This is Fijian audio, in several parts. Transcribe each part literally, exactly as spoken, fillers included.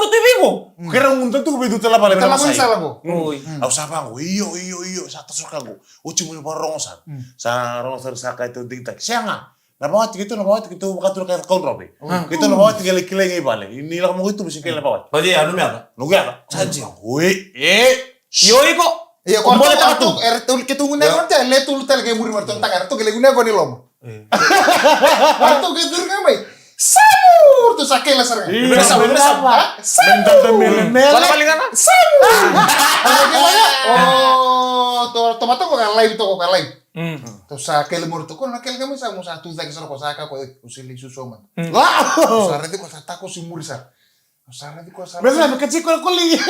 gauna tu vei iko. Kere gauna tu vei tu tala vale. Tala vale sala qo. Oi. Au sa vaqo, io, io, io, sa toso ka qo. Oti mo ni vakarorogo sara. Sa rogo sara sa kai tau digitaki. Sega. Na vawati keitou, na vawati keitou vakatura kai kaudrove. Keitou na vawati kei lai kilai ga i vale. Ni lako mo keitou se kei lai vawati. Vawati ya, nomu yaca? Noqu yaca. Sa jia. Oi, e. Io iko. Ia ko bole taka tu. Era tolu keitou gune ko te le tolu tale kei muri mar ton taka. Era tolu kei le gune ko ni loma. Era tolu kei turu ga mai. Samu! Tu sa kele sara. Io, samu, samu. Samu. Mele mele. Samu. O to to matoko ka live toko ka live. Mm. Tou sa kele mori toko na kele kami sa mo sa tu cake sara ko sa ka ko e o sili suso man. Mm. Tou sa redi ko sa tako si muri sara. Tou sa redi ko sa. Mesa me kaci ko ko li.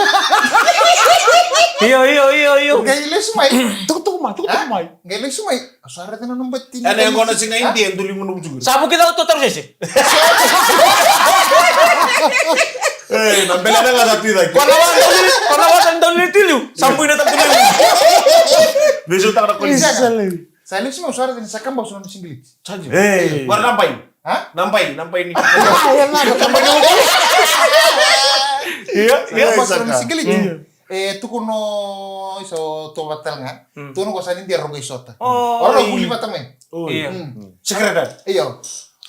Io io io io. Ngai lesu mai. Tuku tuku mai tuku tuku mai. Ngai lesu mai. Tou sa redi na nomba tini. Ena e gona singa india duli mo nomba tuku. Sa bu kita tou taru sese. Eh, na bela na la tu cake. Kona wa dau ni kona wa dau ni tiliu. Sa bu ina tabu ni. Vesu taka na ko li. Sa lesu mai au sa raica ni sa kaba au sa nona sigiliti. Sa dina. Ei. Qori na bai. Ha? Na bai, na bai ni. Ia na. Ia, ia. Au sa nona sigiliti. E tuku no iso to vatal ga. Tuku no ko sa ni dia rogo isota. Ora vuli vata mai. Ia. Secretary. Io.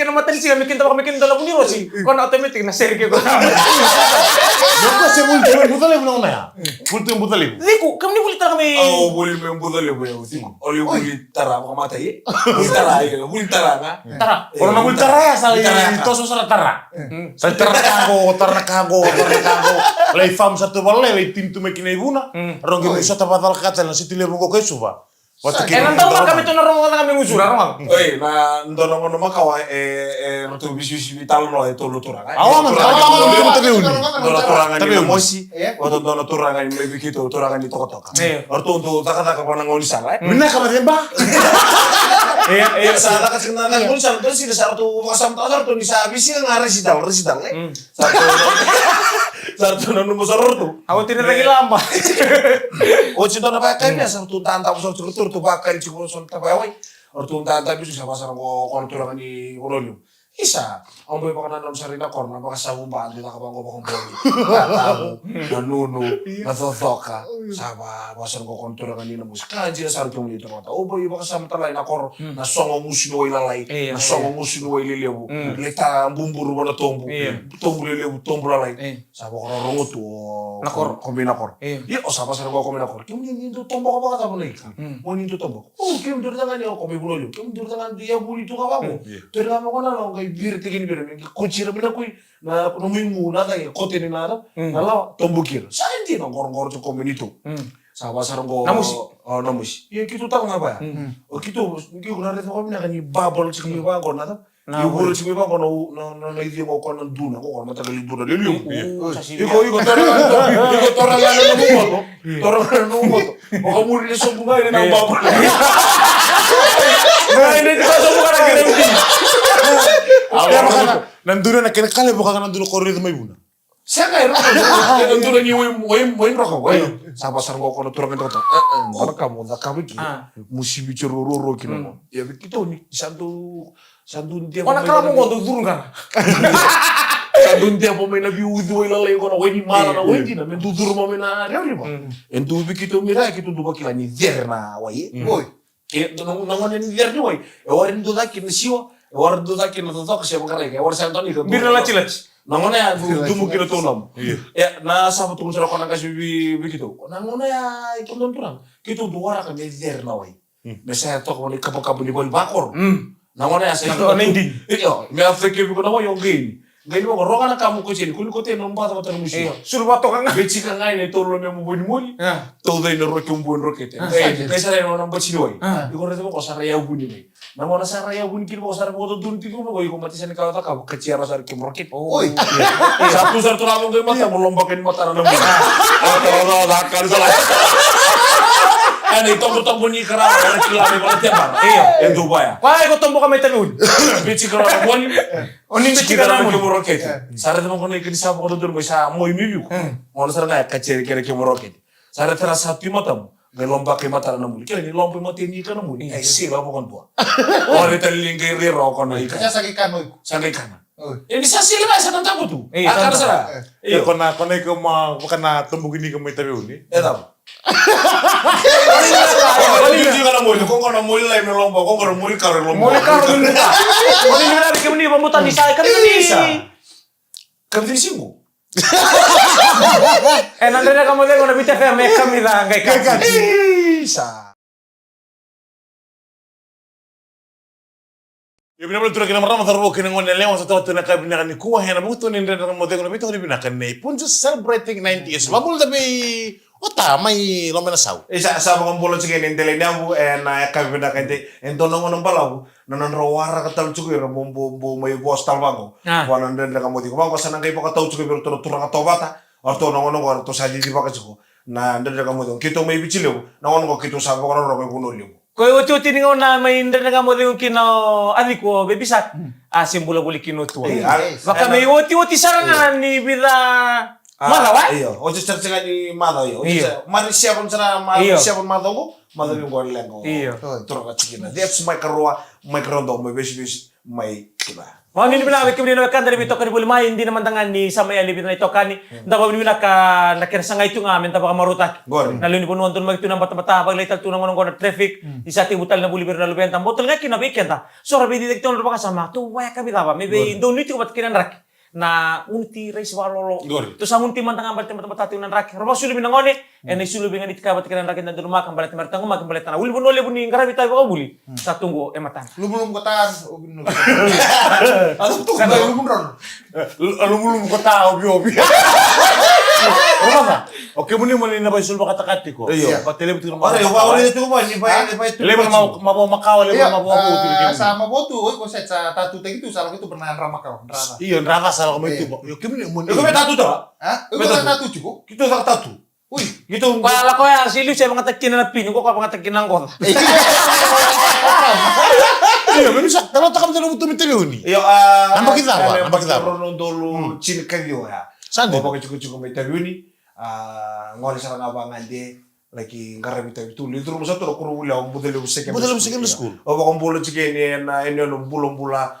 kena matanisiga me kidavaka me kidavaka na vunirosi. Ko na automatic na seri ke ko. Noko se vuli tu me buca levu na ona ya. Vuli tu me buca levu. Ciku, kemuni vuli tara me. Au vuli me buca levu ya, au ciku. Au le vuli tara, vakamata, e? Vuli tara, e, vuli tara ga. Tara. Ko na vuli tara ya, sa lai toso sara tara. Sa lai tara na ka qo, tara na ka qo, tara na ka qo. Lai famu sa tu vale, lai tini tu mai kina i vuna. Rau qai sota vacalaka tale na siti levu qo kai Suva. Vata kei na dau vaka me tu na rogo vaka me gusura, rogo. Oi, na dua na gauna makawa, e, e, ratou visivisi veitalanoa e tolu na turaga. Awa, man, awa, awa, awa, awa, taveuni. Dua na turaga ni Taveuni. Mosi, vata dua na turaga ni mai vei keitou, turaga ni Tokatoka. E. Ratou dau cakacaka vua na gaunisala, e. Vinaka vaceba. E, e. Sa caka tiko na, na gaunisala, dua sila sa ratou vakasamataka, sa ratou ni sa veisiga ga recital, recital, e. Sa ratou, sa ratou nanuma sara ratou. Au tiri raki laba. Oti dua na vakayakavi, sa ratou dadavu sara tiko ratou, ratou vakayakavi tiko so na tavayawai. Ratou dadavu tiko sa vaka sara qo, ko na turaga ni Vanua Levu. Isa, au bai vakanananu sara i na koro, na vakasavu ba, dui caka vaqo vakaboni. Na tavu, na nunu, na cocoka. Sa va, va sara qo ko na turaga ni na musi. Ka jina sara kemuni turaga. Au bai vakasama tale i na koro, na sogo gusu ni wai lalai, na sogo gusu ni wai lelevu. Leta buburu vana tobu, tobu lelevu, tobu lalai. Sa vakarorogo tu o na koro. Komi na koro. Ia, o sa va sara qo komi na koro. Kemuni ni dau toboka vakacava na ika? Mo ni dau toboka. O, kemuni dau cagani o komi vuno liu. Kemuni dau cagani dau yavuni tu ka vavo. Tori ga mo kona lo qai vira tiki ni vira. Me qai kotira me na koi. Na, na muimu na cagi kote ni na, na lawa. Tobukira. Sa dina qoroqoro tu komi ni tu. Sa va sara qo. Na musi. O, na musi. Ia, kitu tala ga vaya. O kitu, kitu na reta komi na ka ni babal tiki ni vaqo na ta. Na io, vura tiko i vaqo na, na, na, na ici qo ko na duna, qo ko na mataqali duna liliu. Iko, iko, tora ga, iko, tora ga na nomu moto. Tora ga na nomu moto. Vakamuri ni sobu ga i na baba. Ga i na tika sobu ga na kere uti. Na duna na kena kale vaka ga na duna ko raica mai vuna. Sega e roka, e dura ni wai, wai, wai roka, wai. Sa va sara qo ko na turaga ni dokota. Qo na ka mo cakava ki. Mo siviti ruarua kina qo. Ia vei keitou ni sa dau, sa dau deva mai na, qo dau curu qara. Sa dau deva mai na veiuci wai lalai qo na wai ni mala na wai dina me dau curu mai na rewa riva. E dau vei keitou mai ra, keitou dau vakila ni cere na wai. Oi. E, na, na gone ni cere ni wai. E wara ni dau caka kina na siwa, e wara ni dau caka kina na cocoka se vaqarai, e wara sa dau ni ka. Bira na latilati. Na gone ya, du, dumu kina tou namu. Io. E, na sa va tukuna sara ko na qase vei, vei keitou. Na gone ya, i kodo na turaga. Keitou dau waraka me cere na wai. Me sa toka vana ikabakaba ni vale vakoro. Na gone ya sa na toka na idini. Io, me a feke vei ko na wai o qai ni. Qai ni vaqo, roga na ka mo kote ni, ko ni kote na baca vata na musi. Io, suru vatoka ga. Vei tika ga ina tolu na memu voni moli. Tau cai na roke mu voni rokete. Qai, qai sara ina na bati ni wai. Iko raica vaqo sara yavuni mai. Na gona sara yavuni kina vaqo sara vaqo dodonu tiko vaqo iko mati sani ka vata ka vakatia ra sara kemu rokete. Oi. Sa tu sara tu na vaqo i mata mo lobaka ni matana na muli. Ata vaqo vaka ni sara. Ena i tobotobo ni kara, ena kila mai vaka tebara. Io. E dau vaya. Koya iko toboka mai taveuni. Vei tika ra na voni. O ni me tika na moni. Kemu rokete. Sa raica mo kona i kani sa vakadodonu mai sa moi mi viu. Ona sara ga e katia kere kemu rokete. Sa raica ra sa tu i matamu. Qai lobaka i matana na muli. Kila ni loba i mata ni ika na muli. Ai sila vakadua. O raica li qai rira o kona i ka. Sa qai kana o iko. Sa qai kana. E ni sa sila ga sa na tabu tu. A kana sara. Io. Kona, kona ika ma, vakana tobuki ni ika mai taveuni. E tabu. Moli karo ni buka. Moli karo ni buka. Moli ni buka. Moli ni buka. Moli ni buka. Moli ni buka. Moli ni buka. E na Dredre Ga Mo Cegu na Viti F M e kamica qai kati. Isa. Io, vinaka vakalevu turaga kei na marama, cauravou kei na gone yalewa, sa toka tu na ka vinaka nikua ena vuku tu ni Dredre Ga Mo Cegu na Viti F M, vinaka nei Punjas celebrating ninety years. Vakabula vei Ota mai Lomainasau. E sa, sa vakabula tiko ena dela ni yavu, ena yakavi vinaka edai, e dua na gauna balavu, na nodrau waraka tale tiko ira mo, mo, mo mai vosa tale vaqo. Vua na Dredre Ga Mo Cegu. Vaqo sa na qai vakatau tiko vei iratou na turaga tauvata, o ratou na gauna qo, o ratou sa cicivaka tiko na Dredre Ga Mo Cegu. Keitou mai Viti Levu, na gauna qo keitou sa vakarorogo e Vanua Levu. Ko e otioti ni gauna mai Dredre Ga Mo Cegu kina o Aci ko Vebisat. A se bula voli kina o tua. Vaka me otioti sara ga ni vica macawa. Io, oti sara ga ni macawa, io. Oti sara, mari seven sara, mari seven macawa qo. Macawa qo leqa. Io. Turaga tikina. That's my karua, my karua dau mai vesivesi mai kina. Vakavinavinaka vei kemuni na wekada ni veitokani voli mai, dina mada ga ni sa mai yali vica na itokani. Da vakavinavinaka na kena sagai tu ga me da vakamarautaki. Na lewe ni vanua donumaki tu na batabata, vakilai tale tu na gauna qo na traffic. Ni sa tekivu tale na vuli vei ira na luveda, bau tale ga kina vei keda. So ra veiciciyaki tu na nodra vakasama, tou vakayavi cava me veidonuya tiko vata kei na draki. Na gunuti raisi vakalolo. Tou sa gunuti mada ga baleta batabata tiko na draki. Ra vakasuluvi na gone, ena isulu veiganiti kaya vata kei na draki da donumaka baleta me ra taqomaki baleta na ulunivanua levu ni qaravi tavi vakavuli. Sa tu qo e matana. Lumulumu ko ta, o vinulu. Sa lumulumu ko ta, o viovi. Rogoca. O kemuni mo ni na vaisuluvakataka tiko. Io. Vata levu tiko na mavoa. Io, vata levu tiko mai, ni vai, ni vai tu. Levu na mavoa makawa, levu na mavoa vou tiko kemuni. Sa mavoa tu, oi, ko sa, sa tatutaki tu, sa lako tu, na dra makawa, dra ca. Io, dra ca sa lako mai tu. Io, kemuni mo ni. Io, ko me tatu tala? A? Io, ko me tatu tiko? Keitou caka tatu. Ui, keitou. Koya lako ya, se liu se vagataki kina na pini, ko koya vagataki kina na qoca. Io, me misa, talo taka mata na vutu me taveuni. Io, a. Nabaki cava, nabaki cava. Rua na udolu tinikaciwa ya. Sa dina. Ko vakatikotiko mai taveuni. A, gole sara ga vagade, laki qaravi tavi tu, lai curuma sa tu na koronivuli au Bucalevu Secondary School. Bucalevu Secondary School. Au vakabula tiko yani ena, ena, ena bulabula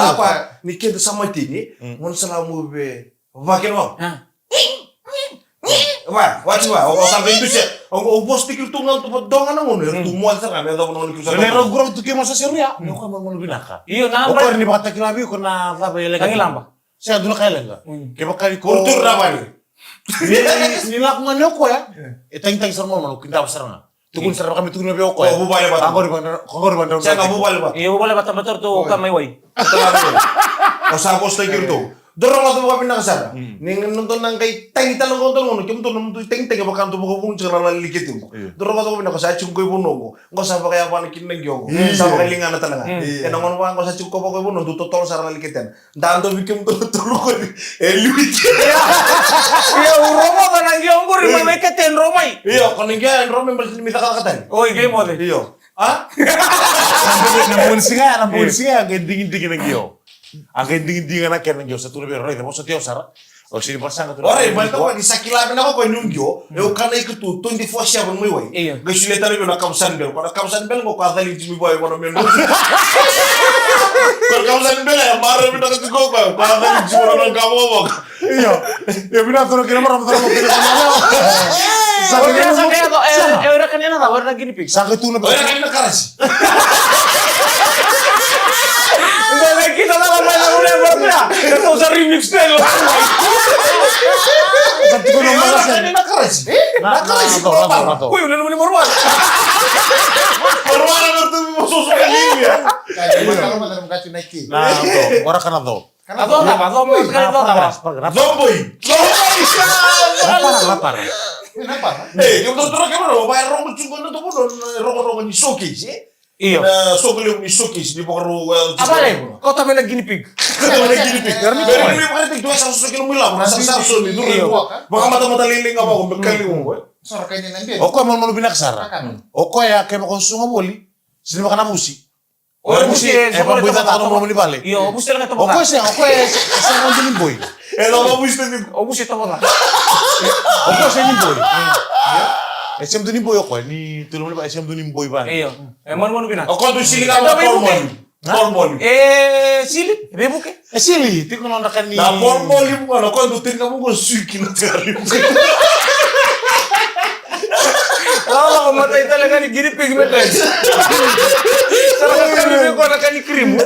Sa koya, ni keda sa mateni, gauna sa lako mai vei, vaka kena vaka. Va, vati va, o sa vei dusia. O vosa tiko tu ga, tu doga na gauna, tu mo sa ga, me yacova na gauna kila sa. Na rau gurau tu kei mo sa seria. Ni o koya mo gauna vinaka. Io, na o koya ni vakatakila vei iko na cava e leqa. Kagilaba. Sa dua na ka e leqa. Kevaka ni ko turu na vani. Ni, ni lako ga ni o koya. E tagitagi sara ga, mano, kidava sara ga. Tukuni sara vaka me tukuni vei o koya. Ko vuvale vata. Kagori vata, kagori vata. Sega, vuvale vata. E vuvale vata, vata ratou ka mai wai. O sa vosa tiko ratou. Dou rogoca vakavinaka sara. Mm. Ni dou na qai tagi tale qo, dou na, kemudou na dou tagitagi vaka dou vakavuna tiko na lali kete qo. Io. Dou rogoca vakavinaka, sa tiko qo i vanua qo. Qo sa vakayavana kina na qio qo. Io. Sa vakaligana tale ga. Mm. Io. Ena gauna vaka qo sa tiko qo vaka i vanua, dou totolo sara na lali kete na. Da dou vei kemudou na tolu qori. E liu i ke. Io, u rogoca na qio qori, mai kete e dro mai. Io, ko na qio e dro mai, baleta ni mai cakacaka tale. Oi, kei moce. Io. A? Na bogi ni siga ya, na bogi ni siga ya, a qai digidigi na qio. A qai digidigi na kena qio, sa tu na vei, raica, vosoti au sara. O sini vakasaqa tu na. Ore, mai tawa ni sa kila vinaka ko ni qio. Eu kana iko tu twenty-four seven mai wai. Io. Qai solia tale vei na kavu Sunbell. Ko na kavu Sunbell ko ka cali jimi vai wana menu. Ko kavu Sunbell ya mara vinaka tu ko ko. Ka cali jimi wana kavu waka. Io. Io, vinaka toro kina marama toro kina marama. Sa kena sa kena to, e, e, ira kena na, ira na guinea pig. Sa kena tu na. Ira kena karasi. Nda na kita na mai na ule marama. E to sa remix telo. Sa tu na marama. Ira kena karasi. Na karasi. Ko ule na marama. Marama na tu mo so so kali ya. Kaya marama na kati na ki. Na to, ora kana to. Kana do cava, do mo, kana do cava. Doboi. Doboi. Rapara, rapara. E, na para. E, ke mo toro ke mo, vai rogo tiko na tomo, rogo rogo ni showcase, e? Io. Na showcase ni showcase, ni vakarau, e, a vale, ko tame na guinea pig. Tame na guinea pig. Beri ni vakarau tiko, sa so ke mo ila, sa so ni duru. Io. Vakamata mata lele ga vako, me kali mo. Sora kai ni na bia. O koya malumalumu vinaka sara. O koya ke mo ko suga voli. Sini vakanavusi. O vusi e, e, sa voli tavata na moni vale. Io, o vusi tale ga tavata. O koya se, o koya e, e sa moni boi. E, o vusi tale. O vusi tavata. O koya se ni boi. E se moni boi o koya, ni tolu moni vale, e se moni boi vale. Io. E moni moni vina. O koya tu sili ga na moni. Moni moni. E sili, e vuke. E sili, tiko na ka ni. Na moni moni vuka, na koya tu tiko na vuka suki na tari. Lala ko matai tale ga ni guinea pig me tani. Sara ka kani me ko na kani cream.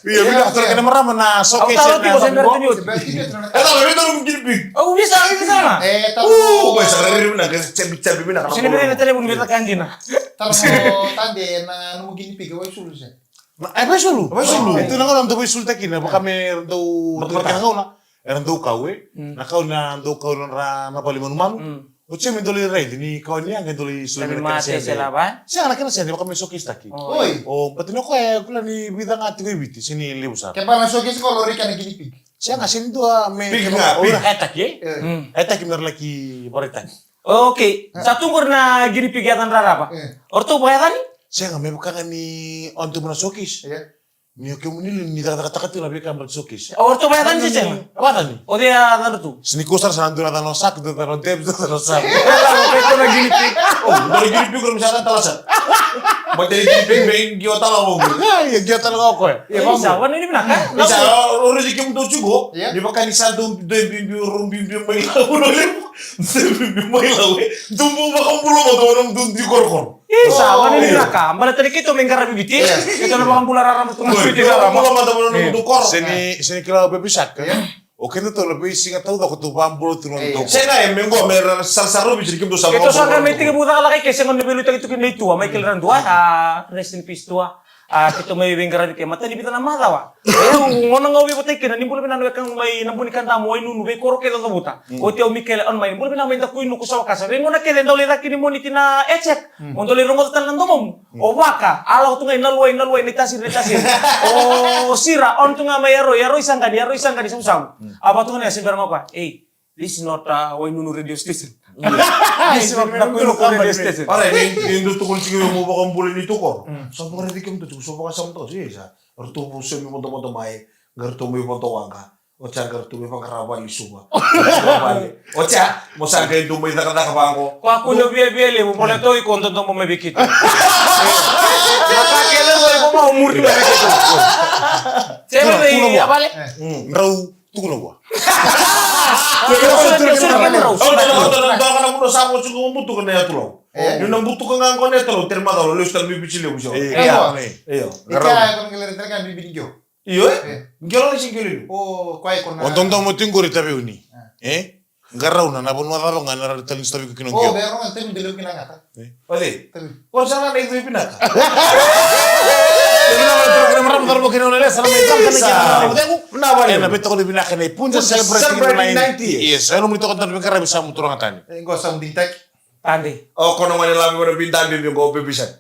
Io, vinaka tale kena marama na showcase. Au tau tiko se mertani oti. E tau, e tau guinea pig. Au visa, au visa na. E tau. Ko sa riri na ka chabi chabi na ka. Sini bere na tale bun beta kandina. Tau mo tande na no guinea pig, wai sulu se. Na, e wai sulu. Wai sulu. E tu na gauna dau wai sulu takina, vaka me dau. Era dau kau e. Na kau na dau kau na ra na vale manumanu. O tia me dau lai raici ni kau ni yaga e dau lai sulu me na kena sede. Sega na kena sede vaka me showcase taki. Oi. O bati na koya e kula ni vica ga tiko i Viti, sini levu sara. Ke bala showcase ko lori kena guinea pig. Sega, sini dua me pig ga, pig. E taki, e? E taki me ra laki varai taki. Okay. Sa tu qori na guinea pig yaca na rarava. O ratou vakayacani? Sega, me vaka ga ni o ratou na showcase. Ni o kemuni li ni cakacakataka tiko na veika me ratou showcase. O ratou vakayacani se sega? Vakayacani. O cei a yacana tu? Sini kusara sa na dua na yacana o Sak, dua na yacana o Debs, dua na yacana o Sak. E la, o kei tu na guinea pig. O, dua na guinea pig, o mi sa na tala sa. Mate ni guinea pig, me qio tala o koya. Ia, qio tala o koya. Ia, vamos. Isa, vana ni vinaka. Isa, o risi kemudou tiko. Ni vaka ni sa dou, dou bibi, o rou bibi mai la, o rou levu. Dou bibi mai la, e. Dou bau vakabula mada, o rou dou di korokoro. Isa, vana ni vinaka. Baleta ni keitou mai qaravi Viti. Keitou na vakabula rarama tu na Viti rarama. Vakabula mada vana na nomutou koro. Se ni, se ni kila o Baby Shark. O keda tou na veisiga taucoko tou vakabula tu na nomutou koro. Sega e me qo me ra sarasara o Viti ni kemudou sa vakabula. Keitou sa qai mai tekivu caka laka i ke sega ni veiliutaki tu kina i tua, Michael Radua, a, rest in peace tua. A, keitou mai veiqaravi ke mata ni vica na macawa. E, au gona ga au veivotai kina, ni bula vinaka na wekaqu mai na Buni Kadamu, Wainunu, veikoro kece o cavuta. Oti au Michael, on mai, ni bula vinaka mai Dakuinuku, Sawakasa. Veigona kece dau lai caka ni Moniti na e check. Mo dau lai rogoca tale na domomu. O Vaka, a lako tu ga i Naluwai, Naluwai, na itasiri, na itasiri. O Sira, on tu ga mai Yaroi, Yaroi Saqani, Yaroi Saqani, Savusavu. A vaka tu ga na ya se bera ga o koya. Ei, this is not, uh, Wainunu radio station. This is not Dakuinuku radio station. Alright, ni, ni dou tukuna tiko mo vakabula ni tukoro. Sa vakaraici kemudou tiko, sa vakasama tiko, sa. Ratou vou semi vodovodo mai, qai ratou mai vodo waqa. O tia qai ratou mai vaqara vale i Suva. O tia, mo sa qai dou mai cakacaka vaqo. Ko a kune viavia levu, mo na toi ko dodomo mai vei keitou. Na ka kece mo iko ma o muri mai vei keitou. Seme vei a vale? Drau, tukuna vua. Au na butuka ga qo na yatulau. Tere macalo, lesu tale mai Viti levu sio. Io. Io. Io, e? Qelo ni si qelo ni. O dodomo tiko qori Taveuni. E? Qarauna na vanua cava ga na ra tale ni sotavi iko kina qio. O cei? O sa na icu vinaka. Vinaka vakalevu na marama, cauravou kei na goneyalewa, sa na mai caka na kena na cegu. Vinaka vakalevu. Ena veitokoni vinaka nei Punja, Punja celebrating celebrating ninety ninety years. years. Ena nomuni tokoni tale veiqaravi, sa muturaka tani. E qo sa mu digitaki. Tadi. O kono gone lami vana vidabi bi qo bebisani.